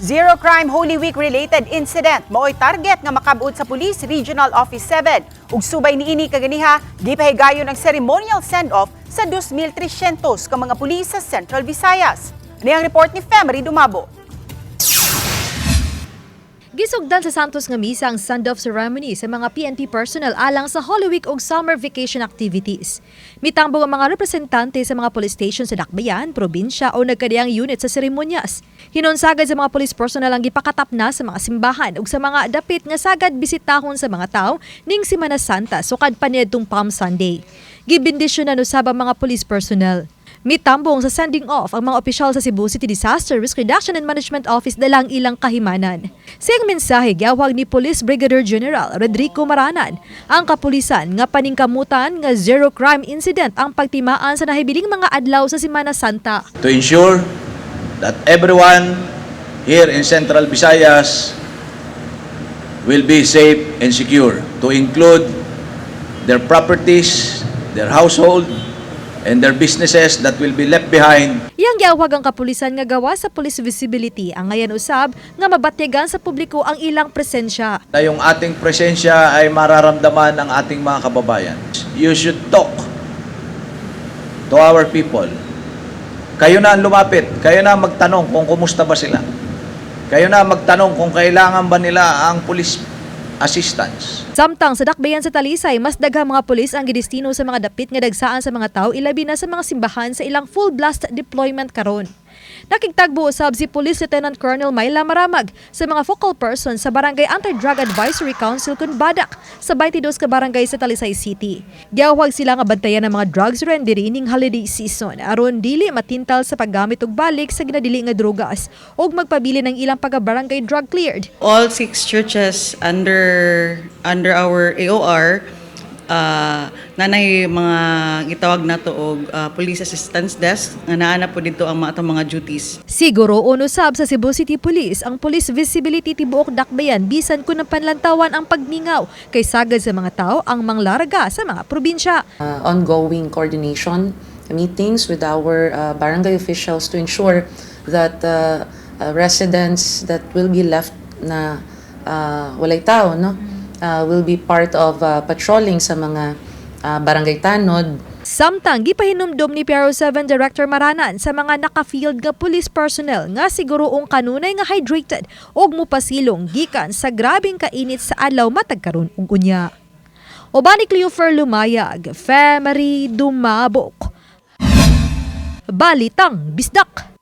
Zero Crime Holy Week related incident maoy target nga makabot sa Police Regional Office 7. Ug subay niini kaganiha, gipahigayon ang ceremonial send-off sa 2,300 ka mga pulis sa Central Visayas. Ani ang report ni Femery Dumabo. Gisugdan sa Santos nga misa ang send-off ceremony sa mga PNP personnel alang sa Holy Week ug summer vacation activities. Mitambong ang mga representante sa mga police station sa Dakbayan, probinsya o nagkadiyang unit sa seremonyas. Hinonsagad sa mga police personnel ang gipakatapna sa mga simbahan ug sa mga dapit nga sagad bisitahon sa mga tao ning Semana Santa sukad pa niadtong Palm Sunday. Gibendisyonan usab ang mga police personnel. Mitambong sa sending off ang mga opisyal sa Cebu City Disaster Risk Reduction and Management Office dalang ilang kahimanan. Sa iyang mensahe, giawhag ni Police Brigadier General Rodrigo Maranan ang kapulisan nga paningkamutan nga zero crime incident ang pagtimaan sa nahibiling mga adlaw sa Semana Santa. To ensure that everyone here in Central Visayas will be safe and secure, to include their properties, their household, and their businesses that will be left behind. Iyang giawhag ang kapulisan nga gawa sa police visibility ang ngayon usab nga mabatyagan sa publiko ang ilang presensya. Na yung ating presensya ay mararamdaman ng ating mga kababayan. You should talk to our people. Kayo na ang lumapit. Kayo na ang magtanong kung kumusta ba sila. Kayo na ang magtanong kung kailangan ba nila ang police assistance. Samtang sa dakbayan sa Talisay, mas daghang mga pulis ang gidestino sa mga dapit nga dagsaan sa mga tao, ilabi na sa mga simbahan sa ilang full blast deployment karon. Nakigtagbo usab si Police Lieutenant Colonel Myla Maramag sa mga focal person sa Barangay Anti-Drug Advisory Council kun BADAC sa 22 ka barangay sa Talisay City. Giawhag sila nga bantayan ang mga drugs diri ning holiday season aron dili matintal sa paggamit og balik sa ginadili nga drogas ug magpabili ng ilang pagka-barangay drug cleared. All six churches under our AOR nanay mga gitawag nato og police assistance desk nga naa na po dito ang mga atong mga duties. Siguro usab sa Cebu City Police ang police visibility tibuok dakbayan bisan kun panlantawan ang pagmingaw kay sagad sa mga tao ang manglarga sa mga probinsya. Ongoing coordination meetings with our barangay officials to ensure that residents that will be left na walay tao, no, will be part of patrolling sa mga barangay tanod. Samtang gipahinumdom ni PRO 7 Director Maranan sa mga naka-field nga police personnel nga siguroong kanunay nga hydrated ug mupasilong gikan sa grabeng kainit sa adlaw matag karon ug unya. Uban ni Cleofer Lumayag, Femery Dumabok. Balitang Bisdak.